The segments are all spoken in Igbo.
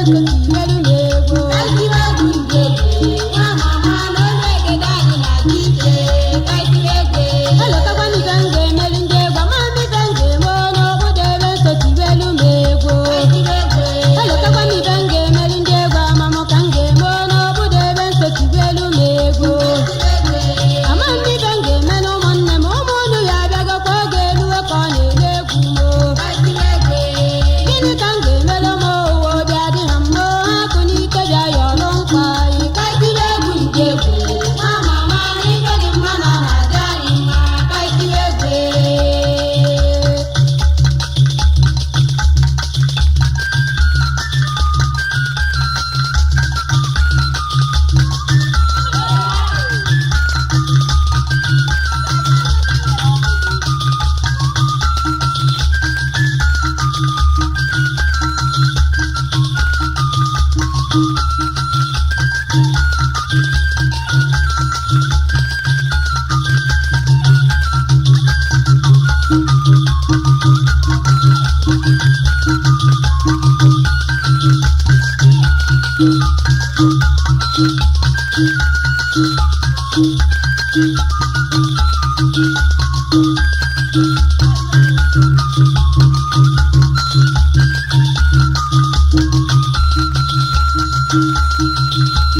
nso tinyelu m egwu. Ka itiwe egwu ndị egwu, nwa mama na olu egede anyị na-adị iche. Ka itiwe egwu. Elọtakwana ife m ga-emeli ndị egwu, ama m ife m ga-eme n'okpuru ebe nso tinyelu m egwu. Ka itiwe egwu. Elọtakwana ife m ga-emeli ndị egwu, ama m ka m ga-eme n'okpuru ebe nso tinyelu m egwu. Ama m ife m ga-eme na ụmụnne m, ụmụ unu ya abịagokwa oge eruo ka ọ na-ele egwu m o. Ka itiwe egwu. Gịnị ka m ga-emere m ụwa obi adị ha mma akụ n'ike bịa yọrọ mkpa anyị. Ka itiwe egwu ndị egwu, nwa mama na ife dị mma na ọ na-adị anyị mma. Ka itiwe egwu.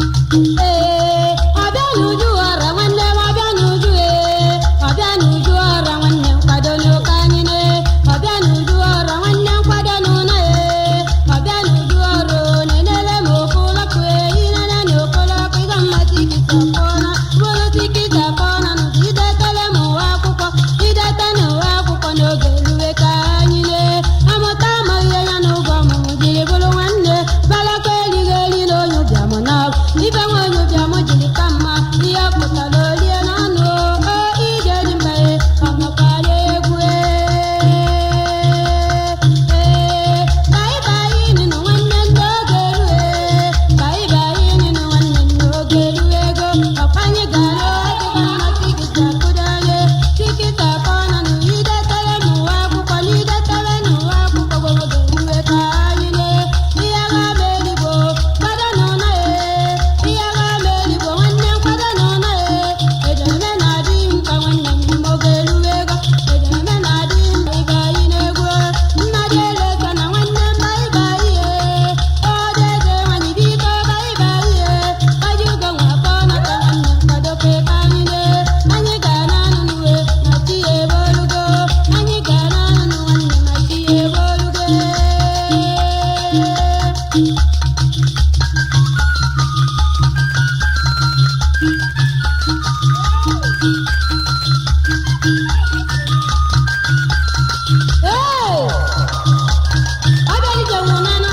Ee, ọbịa n'uju ọra nwanne m, ọbịa n'uju, ee, ọbịa n'uju ọra nwanne m, kwado n'ụka anyị ne. Ọbịa n'uju ọra nwanne m, kwado n'ụna, ee, ọbịa n'uju ọra nenele m okoloko, ee, inene na okoloko ịga mma tikiti akpọna bụrụ tikiti akpọna nụtụ idetele m ụwa akwụkwọ idete na ụwa akwụkwọ n'oge eluwe ka anyị ne amụta amaghị ihe ya na ụgwọ ọmụmụ jiri bụrụ nwanne balakwa erighị eri na onye ụbịam na ibe nwa onye ụbịam jiri ka mma ihe ọ pụtara orie na anụ o ije dị mma e ọmakwara egwu ee ee baị baị nịnụ nwanne nne oge erue baị baị nịnụ nwanne nne oge erue ego ọkwanye gara adịghị mma tikiti akụdanye tikiti akọna nụ idetere n'ụwa akwụkwọ na idetere n'ụwa akwụkwọ oge erue ka anyị ne ihe agha ma eligbo kwado n'ụna ee ihe agha ma eligbo nwanne m kwado n'ụna ee ejeme na-adị mkpa nwanne m oge erue ego ejeme na-adị mkpa ibe anyị na-egwu mmadụ eleta na nwanne m baị baị ee odeze nwanyị biko baị baị ee gbaji ugo nwa afọ nata nwanne m kwadokwa ka anyị ne anyị ga na-anụ n'uwe na chi ya ebolugo anyị ga na-anụ nwanne ma chi ya ebolugo. Ee, ọ bịara nwụ n'anụ.